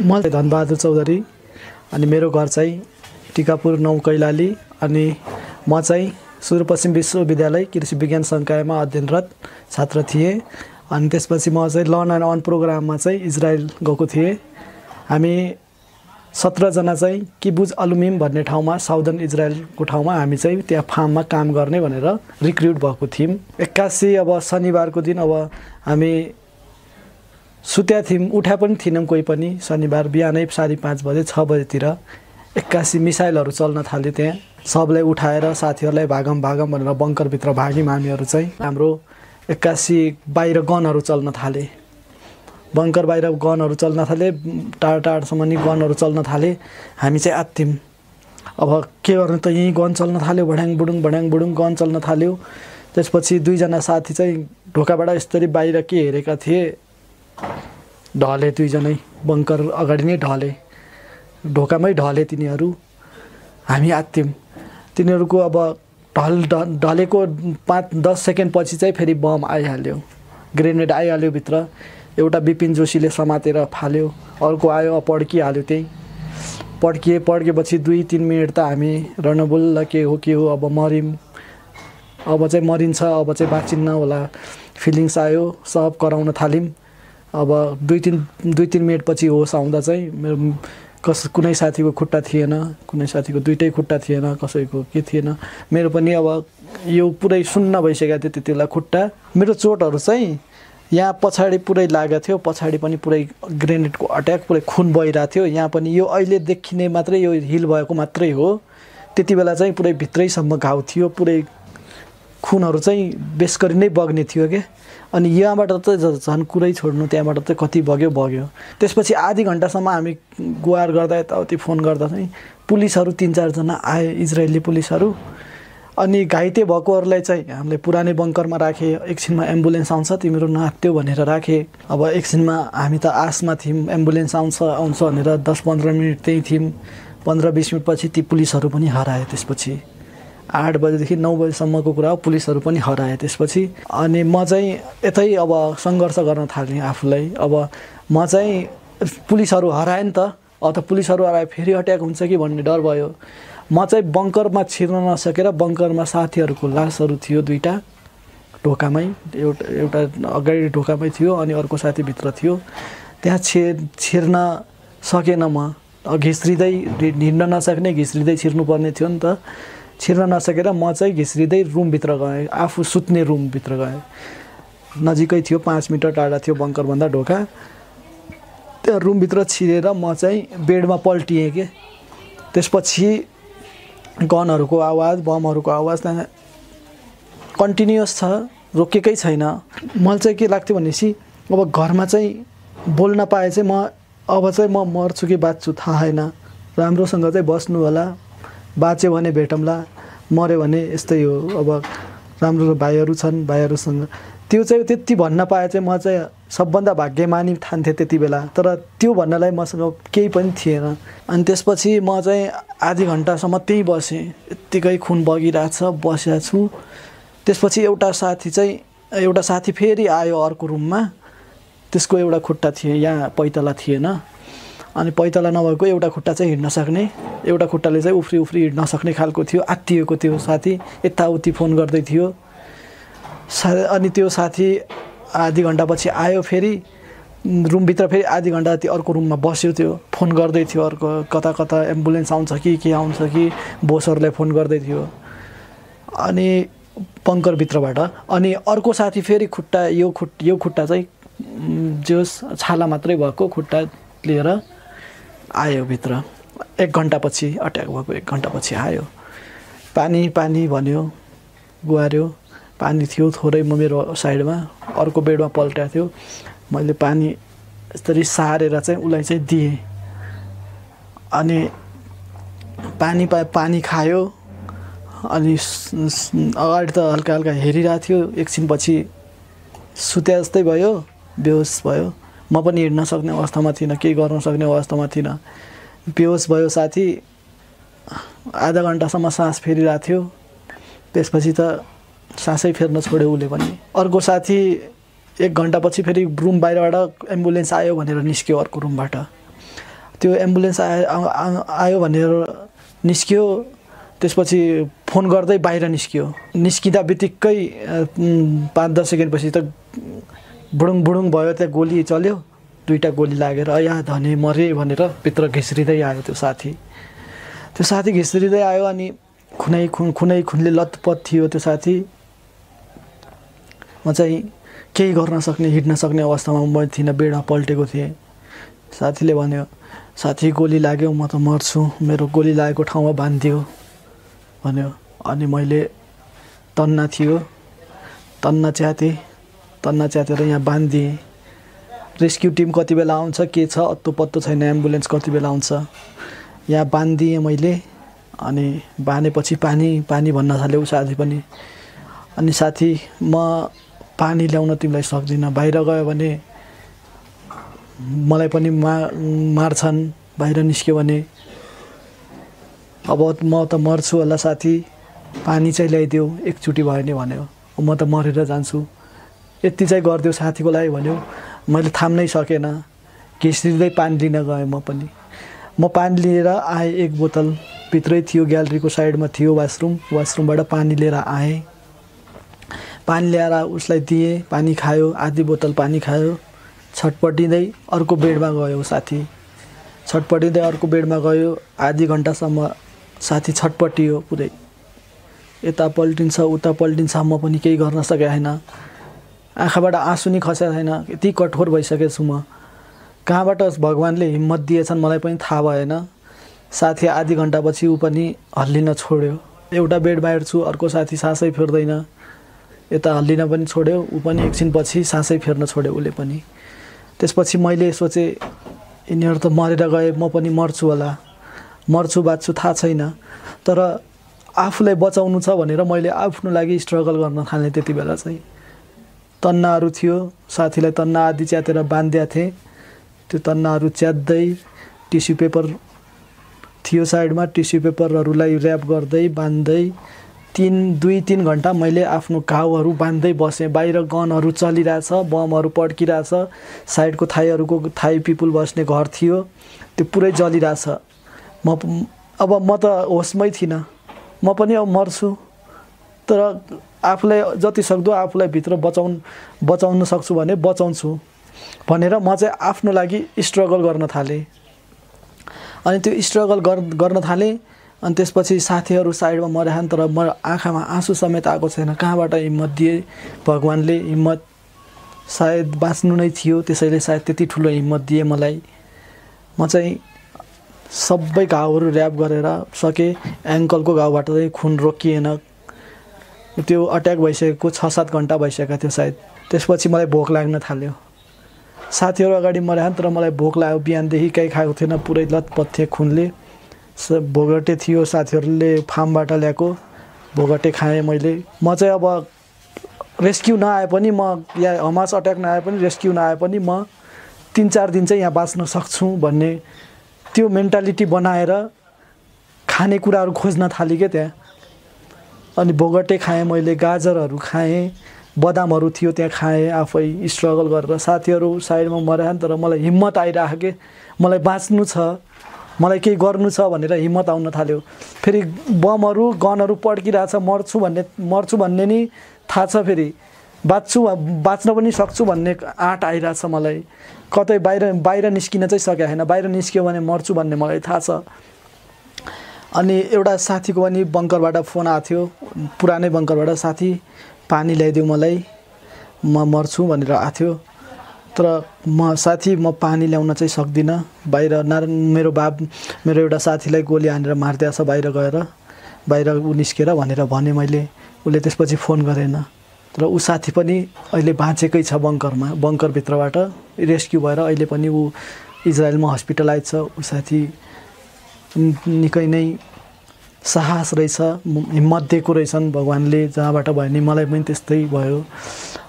म धनबहादुर चौधरी अनि मेरो घर चाहिँ टिकापुर 9 कैलाली अनि म चाहिँ सुदूरपश्चिम विश्वविद्यालय कृषि विज्ञान संकायमा अध्ययनरत छात्र थिएँ। अनि त्यसपछि म चाहिँ लर्न एन्ड अर्न प्रोग्राममा चाहिँ इजरायल गएको थिएँ। हामी 17 जना चाहिँ किबुज अलुमिम भन्ने ठाउँमा साउदर्न इजरायलको ठाउँमा हामी चाहिँ त्यहाँ फार्ममा काम गर्ने भनेर रिक्रुट भएको थियौँ। 81 अब शनिबारको दिन अब हामी सुत्या थियौँ, उठा पनि थिएनौँ कोही पनि। शनिबार बिहानै 5:30 बजे 6 बजेतिर 81 मिसाइलहरू चल्न थाल्यो। त्यहाँ सबलाई उठाएर साथीहरूलाई भागम भनेर बङ्करभित्र भाग्यौँ हामीहरू चाहिँ। हाम्रो 81 बाहिर गनहरू चल्न थाले, बङ्कर बाहिर गनहरू चल्न थाले, टाढासम्म नि गनहरू चल्न थाले। हामी चाहिँ आत्तियौँ, अब के गर्नु त, यहीँ गन चल्न थाल्यो, भड्याङ बुडुङ गन चल्न थाल्यो। त्यसपछि 2 जना साथी चाहिँ ढोकाबाट यसरी बाहिर के हेरेका थिए, ढले 2 जनै बङ्कर अगाडि नै ढले, ढोकामै ढले तिनीहरू। हामी आत्तियौँ, तिनीहरूको अब ढलेको 5-10 सेकेन्ड पछि चाहिँ फेरि बम आइहाल्यो, ग्रेनेड आइहाल्यो भित्र। एउटा बिपिन जोशीले समातेर फाल्यो, अर्को आयो पड्किहाल्यो। त्यही पड्केपछि 2-3 मिनट त हामी रणबुल्ल के हो अब मरिम, अब चाहिँ मरिन्छ, अब चाहिँ बाँचिन्न होला फिलिङ्स आयो। सब कराउन थाल्यौँ। अब 2-3 मिनट पछि होस आउँदा चाहिँ मेरो कुनै साथीको खुट्टा थिएन, कुनै साथीको 2टै खुट्टा थिएन, कसैको के थिएन। मेरो पनि अब यो पुरै सुन्न भइसकेको थियो त्यति बेला खुट्टा। मेरो चोटहरू चाहिँ यहाँ पछाडि पुरै लागेको थियो, पछाडि पनि पुरै ग्रेनेडको अट्याक, पुरै खुन बहिरहेको थियो। यहाँ पनि यो अहिले देखिने मात्रै, यो हिल भएको मात्रै हो। त्यति बेला चाहिँ पुरै भित्रैसम्म घाउ थियो, पुरै खुनहरू चाहिँ बेसरी नै बग्ने थियो क्या। अनि यहाँबाट त झन् कुरै छोड्नु, त्यहाँबाट त कति बग्यो। त्यसपछि आधी घन्टासम्म हामी गुहार गर्दा यताउति फोन गर्दा चाहिँ पुलिसहरू 3-4 जना आए, इजरायली पुलिसहरू। अनि घाइते भएकोहरूलाई चाहिँ हामीले पुरानै बङ्करमा राखे। एकछिनमा एम्बुलेन्स आउँछ तिम्रो नआत्तियो भनेर राखे। अब एकछिनमा हामी त आसमा थियौँ एम्बुलेन्स आउँछ भनेर 10-15 मिनट त्यहीँ थियौँ। 15-20 मिनट पछि ती पुलिसहरू पनि हराए। त्यसपछि 8 बजेदेखि 9 बजेसम्मको कुरा हो, पुलिसहरू पनि हराए त्यसपछि। अनि म चाहिँ यतै अब सङ्घर्ष गर्न थालेँ आफूलाई। अब म चाहिँ पुलिसहरू हराएँ नि त, त पुलिसहरू हराए फेरि अट्याक हुन्छ कि भन्ने डर भयो। म चाहिँ बङ्करमा छिर्न नसकेर बङ्करमा साथीहरूको लासहरू थियो 2टा ढोकामै, एउटा अगाडि ढोकामै थियो अनि अर्को साथी भित्र थियो। त्यहाँ छिर्न सकेन म, घिस्रिँदै हिँड्न नसक्ने, घिस्रिँदै छिर्नुपर्ने थियो नि त। छिर्न नसकेर म चाहिँ घिस्रिँदै रुमभित्र गएँ, आफू सुत्ने रुमभित्र गएँ। नजिकै थियो, 5 मिटर टाढा थियो बङ्करभन्दा ढोका। त्यो रुमभित्र छिरेर म चाहिँ बेडमा पल्टिएँ के। त्यसपछि गनहरूको आवाज, बमहरूको आवाज त्यहाँ कन्टिन्युस छ, रोकेकै छैन। मलाई चाहिँ के लाग्थ्यो भनेपछि अब घरमा चाहिँ बोल्न पाए चाहिँ अब चाहिँ म मर्छु कि बाँच्छु थाहा छैन, राम्रोसँग चाहिँ बस्नु होला, बाँच्यो भने भेटौँला, मऱ्यो भने यस्तै हो। अब राम्रो भाइहरू छन्, भाइहरूसँग त्यो चाहिँ त्यति भन्न पाए चाहिँ म चाहिँ सबभन्दा भाग्यमानी ठान्थेँ त्यति बेला। तर त्यो भन्नलाई मसँग केही पनि थिएन। अनि त्यसपछि म चाहिँ आधी घन्टासम्म त्यहीँ बसेँ, यत्तिकै खुन बगिरहेछ, बसेको छु। त्यसपछि एउटा साथी फेरि आयो अर्को रुममा, त्यसको एउटा खुट्टा थियो, यहाँ पैताला थिएन। अनि पैताला नभएको एउटा खुट्टा चाहिँ हिँड्न सक्ने, एउटा खुट्टाले चाहिँ उफ्री हिँड्न सक्ने खालको थियो। आत्तिएको त्यो साथी यताउति फोन गर्दै थियो। अनि त्यो साथी आधी घन्टापछि आयो फेरि रुमभित्र, फेरि आधी घन्टा जति अर्को रुममा बस्यो, त्यो फोन गर्दै थियो अर्को, कता एम्बुलेन्स आउँछ कि के आउँछ कि, बोसरलाई फोन गर्दै थियो अनि बङ्करभित्रबाट। अनि अर्को साथी फेरि खुट्टा यो खुट्टा चाहिँ जोस छाला मात्रै भएको खुट्टा लिएर आयो भित्र। 1 घन्टापछि अट्याक भएको 1 घन्टापछि आयो। पानी भन्यो, गुहार्यो। पानी थियो थोरै मेरो साइडमा, अर्को बेडमा पल्ट्याएको थियो। मैले पानी यसरी सारेर चाहिँ उसलाई चाहिँ दिएँ। अनि पानी खायो। अनि अगाडि त हल्का हेरिरहेको थियो, एकछिनपछि सुत्या जस्तै भयो, बेहोस भयो। म पनि हिँड्न सक्ने अवस्थामा थिइनँ, केही गर्न सक्ने अवस्थामा थिइनँ। बेहोस भयो साथी। आधा घन्टासम्म सास फेरिरहेको थियो। त्यसपछि त सासै फेर्न छोड्यो उसले पनि। अर्को साथी 1 घन्टापछि फेरि रुम बाहिरबाट एम्बुलेन्स आयो भनेर निस्क्यो अर्को रुमबाट। त्यो एम्बुलेन्स आयो भनेर निस्क्यो। त्यसपछि फोन गर्दै बाहिर निस्क्यो। निस्किँदा बित्तिकै 5-10 सेकेन्डपछि त बुडुङ बुडुङ भयो, त्यहाँ गोली चल्यो, 2टा गोली लागेर या धनी मरे भनेर भित्र घिस्रिँदै आयो त्यो साथी। त्यो साथी घिस्रिँदै आयो अनि खुनले लतपत थियो त्यो साथी। म चाहिँ केही गर्न सक्ने, हिँड्न सक्ने अवस्थामा म थिइनँ, बेडमा पल्टेको थिएँ। साथीले भन्यो, साथी गोली लाग्यो, म त मर्छु, मेरो गोली लागेको ठाउँमा बाँधिदियो भन्यो। अनि मैले तन्ना थियो, तन्ना च्यातेर यहाँ बाँधिदिएँ। रेस्क्यु टिम कति बेला आउँछ के छ अत्तो पत्तो छैन, एम्बुलेन्स कति बेला आउँछ। यहाँ बाँधिदिएँ मैले। अनि बाँधेपछि पानी भन्न थाल्यो ऊ साथी पनि। अनि साथी म पानी ल्याउन तिमीलाई सक्दिनँ, बाहिर गयो भने मलाई पनि मार्छन्, बाहिर निस्क्यो भने अब म त मर्छु होला साथी, पानी चाहिँ ल्याइदेऊ एकचोटि भयो नि भन्यो। म त मरेर जान्छु, यति चाहिँ गरिदेऊ साथीको लागि भन्यो। मैले थाम्नै सकेन, घिस्रिँदै पानी लिन गएँ म पनि। म पानी लिएर आएँ, 1 बोतल भित्रै थियो, ग्यालरीको साइडमा थियो वासरुमबाट पानी लिएर आएँ। पानी ल्याएर उसलाई दिएँ, पानी खायो, आधी बोतल पानी खायो। छटपटिँदै अर्को बेडमा गयो साथी, छटपटिँदै अर्को बेडमा गयो। आधी घन्टासम्म साथी छटपटियो पुरै, यता पल्टिन्छ उता पल्टिन्छ, म पनि केही गर्न सकेको छैन। आँखाबाट आँसु नि खसेको छैन, यति कठोर भइसकेको छु म। कहाँबाट भगवान्ले हिम्मत दिएछन् मलाई पनि थाहा भएन। साथी आधी घन्टापछि ऊ पनि हल्लिन छोड्यो। एउटा बेडमा हेर्छु, अर्को साथी सासै फेर्दैन, यता हल्लिन पनि छोड्यो, ऊ पनि एकछिनपछि सासै फेर्न छोड्यो उसले पनि। त्यसपछि मैले सोचेँ यिनीहरू त मरेर गए, म पनि मर्छु होला, मर्छु बाँच्छु थाहा छैन। तर आफूलाई बचाउनु छ भनेर मैले आफ्नो लागि स्ट्रगल गर्न थालेँ। त्यति बेला चाहिँ तन्नाहरू थियो, साथीलाई तन्ना आदि च्यातेर बाँधिदिएको थिएँ। त्यो तन्नाहरू च्यात्दै, टिस्यु पेपर थियो साइडमा, टिस्यु पेपरहरूलाई ऱ्याप गर्दै बाँध्दै 2-3 घन्टा मैले आफ्नो घाउहरू बाँध्दै बसेँ। बाहिर गनहरू चलिरहेछ, बमहरू पड्किरहेछ, साइडको थाई पिपुल बस्ने घर थियो, त्यो पुरै जलिरहेछ। अब म त होसमै थिइनँ, म पनि अब मर्छु, तर आफूलाई जति सक्दो आफूलाई भित्र बचाउन सक्छु भने बचाउँछु भनेर म चाहिँ आफ्नो लागि स्ट्रगल गर्न थालेँ। अनि त्यो स्ट्रगल गर्न थालेँ। अनि त्यसपछि साथीहरू साइडमा मरेछन्, तर म आँखामा आँसु समेत आएको छैन। कहाँबाट हिम्मत दिए भगवान्ले? हिम्मत सायद बाँच्नु नै थियो, त्यसैले सायद त्यति ठुलो हिम्मत दिए मलाई। म चाहिँ सबै घाउहरू ऱ्याप गरेर सकेँ। एङ्कलको घाउबाट चाहिँ खुन रोकिएन, त्यो अट्याक भइसकेको 6-7 घन्टा भइसकेको थियो सायद। त्यसपछि मलाई भोक लाग्न थाल्यो। साथीहरू अगाडि मरेछन्, तर मलाई भोक लाग्यो। बिहानदेखि केही खाएको थिएन, पुरै लतपत थिएँ खुनले। भोगटे थियो साथीहरूले फार्मबाट ल्याएको, भोगटे खाएँ मैले। म चाहिँ अब रेस्क्यु नआए पनि, म या हमास अट्याक नआए पनि, रेस्क्यु नआए पनि म 3-4 दिन चाहिँ यहाँ बाँच्न सक्छु भन्ने त्यो मेन्टालिटी बनाएर खानेकुराहरू खोज्न थालेँ क्या त्यहाँ। अनि भोगटे खाएँ मैले, गाजरहरू खाएँ, बदामहरू थियो त्यहाँ खाएँ आफै स्ट्रगल गरेर। साथीहरू साइडमा मरेछन्, तर मलाई हिम्मत आइरहेको के मलाई बाँच्नु छ, मलाई केही गर्नु छ भनेर हिम्मत आउन थाल्यो। फेरि बमहरू गनहरू पड्किरहेछ, मर्छु भन्ने नि थाहा छ, फेरि बाँच्न पनि सक्छु भन्ने आँट आइरहेछ मलाई। कतै बाहिर निस्किन चाहिँ सकेको छैन, बाहिर निस्क्यो भने मर्छु भन्ने मलाई थाहा छ। अनि एउटा साथीको पनि बङ्करबाट फोन आएको थियो, पुरानै बङ्करबाट, साथी पानी ल्याइदेऊ मलाई, म मर्छु भनेर आएको थियो। तर म पानी ल्याउन चाहिँ सक्दिनँ। बाहिर मेरो एउटा साथीलाई गोली हानेर मारिदिएछ बाहिर ऊ निस्केर भनेर भने मैले। उसले त्यसपछि फोन गरेन। तर ऊ साथी पनि अहिले बाँचेकै छ बङ्करभित्रबाट रेस्क्यु भएर अहिले पनि ऊ इजरायलमा हस्पिटलाइज छ। ऊ साथी निकै नै साहस रहेछ, हिम्मत दिएको रहेछन् भगवान्ले, जहाँबाट भयो नि मलाई पनि त्यस्तै भयो।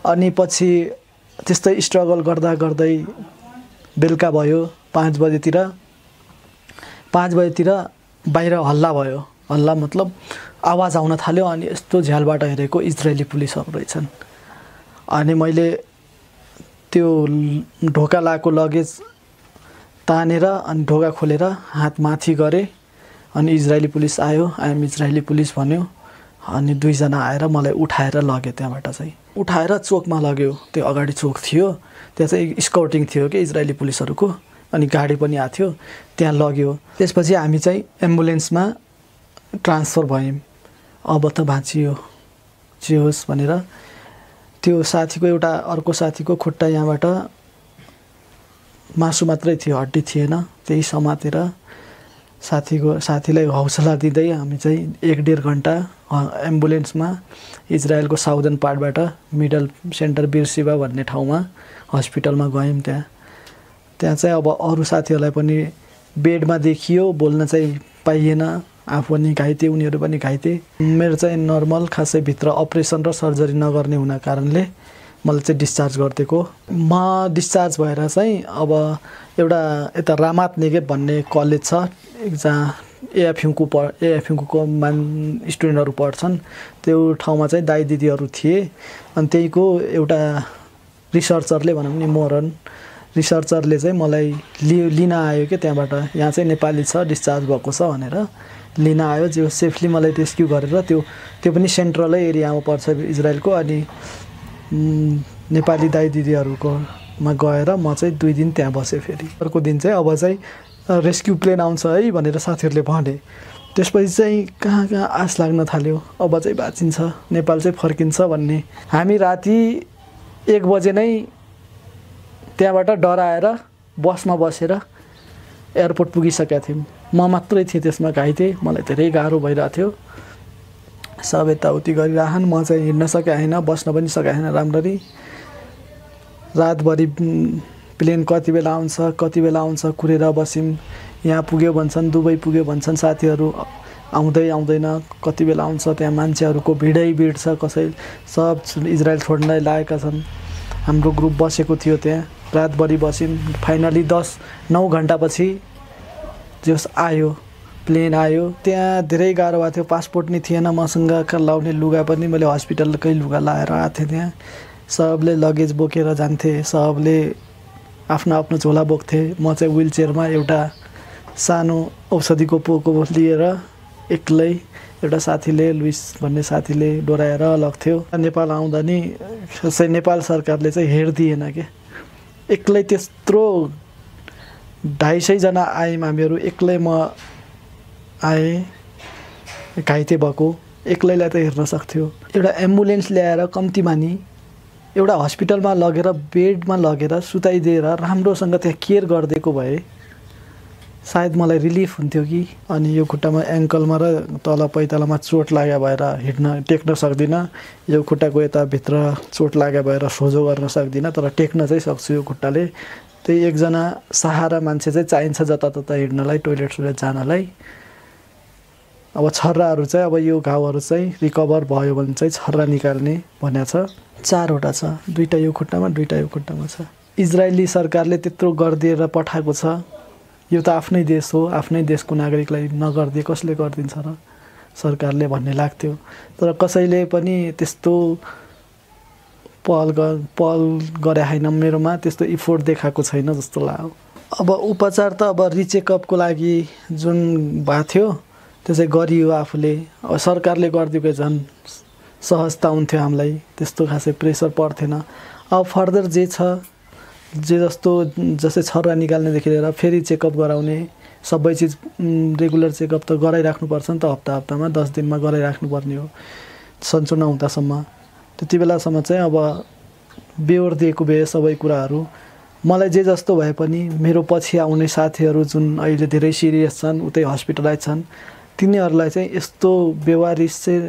अनि पछि त्यस्तै स्ट्रगल गर्दा गर्दै बेलुका भयो 5 बजेतिर बाहिर हल्ला भयो। हल्ला मतलब आवाज आउन थाल्यो। अनि यस्तो झ्यालबाट हेरेको इजरायली पुलिसहरू रहेछन्। अनि मैले त्यो ढोका लगाएको लगेज तानेर अनि ढोका खोलेर हात माथि गरेँ अनि इजरायली पुलिस आयो, आइएम इजरायली पुलिस भन्यो अनि दुईजना आएर मलाई उठाएर लग्यो। त्यहाँबाट चाहिँ उठाएर चोकमा लग्यो। त्यो अगाडि चोक थियो, त्यहाँ चाहिँ स्काउटिङ थियो कि इजरायली पुलिसहरूको, अनि गाडी पनि आएको थियो, त्यहाँ लग्यो। त्यसपछि हामी चाहिँ एम्बुलेन्समा ट्रान्सफर भयौँ। अब त बाँचियो जे होस् भनेर। त्यो साथीको एउटा अर्को साथीको खुट्टा यहाँबाट मासु मात्रै थियो, हड्डी थिएन, त्यही समातेर साथीलाई हौसला दिँदै हामी चाहिँ 1-1.5 घन्टा एम्बुलेन्समा इजरायलको साउदर्न पार्टबाट मिडल सेन्टर बिर्सिबा भन्ने ठाउँमा हस्पिटलमा गयौँ। त्यहाँ चाहिँ अब अरू साथीहरूलाई पनि बेडमा देखियो, बोल्न चाहिँ पाइएन। आफू पनि घाइते, उनीहरू पनि घाइते। मेरो चाहिँ नर्मल, खासै भित्र अपरेसन र सर्जरी नगर्ने हुना कारणले मलाई चाहिँ डिस्चार्ज गरिदिएको। म डिस्चार्ज भएर चाहिँ अब एउटा यता रामात नेगेप भन्ने कलेज छ, जहाँ एएफयुको स्टुडेन्टहरू पढ्छन्। त्यो ठाउँमा चाहिँ दाइ दिदीहरू थिए। अनि त्यहीको एउटा रिसर्चरले भनौँ नि, मोरन रिसर्चरले चाहिँ मलाई लिन आयो कि त्यहाँबाट, यहाँ चाहिँ नेपाली छ, डिस्चार्ज भएको छ भनेर लिन आयो। जो सेफली मलाई रेस्क्यु गरेर त्यो पनि सेन्ट्रलै एरियामा पर्छ इजरायलको। अनि नेपाली दाइ दिदीहरूकोमा गएर म चाहिँ 2 दिन त्यहाँ बसेँ। फेरि अर्को दिन चाहिँ अब चाहिँ रेस्क्यु प्लेन आउँछ है भनेर साथीहरूले भने। त्यसपछि चाहिँ कहाँ आश लाग्न थाल्यो, अब चाहिँ बाँचिन्छ, नेपाल चाहिँ फर्किन्छ भन्ने। हामी राति 1 बजे नै त्यहाँबाट डराएर बसमा बसेर एयरपोर्ट पुगिसकेका थियौँ। म मात्रै थिएँ त्यसमा घाइते, मलाई धेरै गाह्रो भइरहेको थियो। सब यताउति गरिरहन्, म चाहिँ हिँड्न सकेको छैन, बस्न पनि सकेको छैन राम्ररी। रातभरि प्लेन कति बेला आउँछ कुरेर बस्यौँ। यहाँ पुग्यो भन्छन्, दुबई पुग्यो भन्छन् साथीहरू, आउँदैन, कति बेला आउँछ। त्यहाँ मान्छेहरूको भिड छ, कसै सब इजरायल छोड्नलाई लागेका छन्। हाम्रो ग्रुप बसेको थियो त्यहाँ, रातभरि बस्यौँ। फाइनली 10-9 घन्टापछि जस आयो, प्लेन आयो। त्यहाँ धेरै गाह्रो भएको थियो, पासपोर्ट नै थिएन मसँग, लाउने लुगा पनि मैले हस्पिटलकै लुगा लाएर आएको थिएँ। त्यहाँ सबले लगेज बोकेर जान्थे, सबले आफ्नो झोला बोक्थे। म चाहिँ व्हिल चेयरमा एउटा सानो औषधिको पोको लिएर एक्लै, एउटा साथीले, लुइस भन्ने साथीले डोराएर लग्थ्यो। नेपाल आउँदा नि नेपाल सरकारले चाहिँ हेर्दिएन क्या। एक्लै त्यत्रो 250 जना आयौँ हामीहरू, एक्लै म आएँ घाइते भएको। एक्लैलाई त हेर्न सक्थ्यो। एउटा एम्बुलेन्स ल्याएर कम्तीमा नि एउटा हस्पिटलमा लगेर बेडमा लगेर सुताइदिएर राम्रोसँग त्यहाँ केयर गरिदिएको भए सायद मलाई रिलिफ हुन्थ्यो कि। अनि यो खुट्टामा एङ्कलमा र तल पैतालामा चोट लाग्यो भएर टेक्न सक्दिनँ। यो खुट्टाको यताभित्र चोट लाग्यो भएर सोझो गर्न सक्दिनँ, तर टेक्न चाहिँ सक्छु यो खुट्टाले। त्यही एकजना सहारा मान्छे चाहिँ चाहिन्छ जतातता हिँड्नलाई, टोइलेट जानलाई। अब छर्राहरू चाहिँ, अब यो घाउहरू चाहिँ रिकभर भयो भने चाहिँ छर्रा निकाल्ने भनेको छ। 4वटा छ, 2टा यो खुट्टामा, 2टा यो खुट्टामा छ। इजरायली सरकारले त्यत्रो गरिदिएर पठाएको छ। यो त आफ्नै देश हो, आफ्नै देशको नागरिकलाई नगरिदिए कसले गरिदिन्छ र, सरकारले भन्ने लाग्थ्यो। तर कसैले पनि त्यस्तो पहल गरे छैन, मेरोमा त्यस्तो इफोर्ट देखाएको छैन जस्तो लाग्यो। अब उपचार त अब रिचेकअपको लागि जुन भएको थियो त्यो चाहिँ गरियो आफूले। अब सरकारले गरिदिएको झन् सहजता हुन्थ्यो हामीलाई, त्यस्तो खासै प्रेसर पर्थेन। अब फर्दर जे छ, जस्तै छर्रा निकाल्नेदेखि लिएर फेरि चेकअप गराउने, सबै चिज रेगुलर चेकअप त गराइराख्नुपर्छ नि त। हप्तामा 10 दिनमा गराइराख्नुपर्ने हो सन्चो नहुँदासम्म। त्यति बेलासम्म चाहिँ अब बेहोर दिएको भए सबै कुराहरू। मलाई जे जस्तो भए पनि मेरो पछि आउने साथीहरू जुन अहिले धेरै सिरियस छन्, उतै हस्पिटलाइज छन्, तिनीहरूलाई चाहिँ यस्तो बेवारिस चाहिँ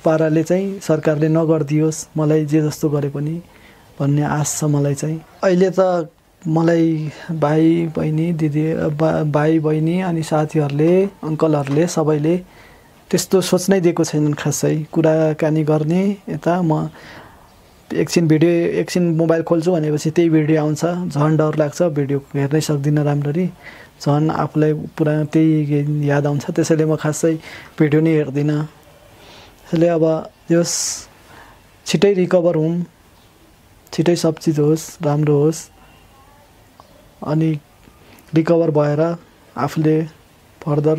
पाराले चाहिँ सरकारले नगरिदियोस्, मलाई जे जस्तो गरे पनि भन्ने आश छ मलाई चाहिँ। अहिले त मलाई भाइ बहिनी अनि साथीहरूले, अङ्कलहरूले सबैले त्यस्तो सोच्नै दिएको छैनन् खासै। कुराकानी गर्ने यता म एकछिन मोबाइल खोल्छु भनेपछि त्यही भिडियो आउँछ, झन् डर लाग्छ, भिडियो हेर्नै सक्दिनँ राम्ररी, झन् आफूलाई पुरा त्यही याद आउँछ। त्यसैले म खासै भिडियो नै हेर्दिनँ। त्यसैले अब जस छिटै रिकभर हुँ, छिटै सब चिज होस्, राम्रो होस्। अनि रिकभर भएर आफूले फर्दर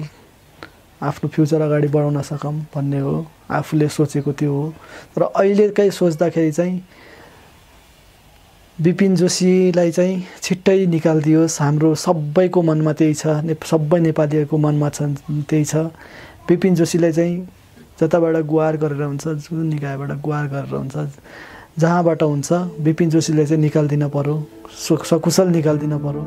आफ्नो फ्युचर अगाडि बढाउन सकौँ भन्ने हो आफूले सोचेको त्यो हो। तर अहिलेकै सोच्दाखेरि चाहिँ विपिन जोशीलाई चाहिँ छिट्टै निकालिदियोस्। हाम्रो सबैको मनमा त्यही छ, सबै नेपालीहरूको मनमा त्यही छ। विपिन जोशीलाई चाहिँ जताबाट गुहार गरेर हुन्छ, जुन निकायबाट गुहार गरेर हुन्छ, जहाँबाट हुन्छ विपिन जोशीलाई चाहिँ निकालिदिन पर्यो, सकुशल निकालिदिन पर्यो।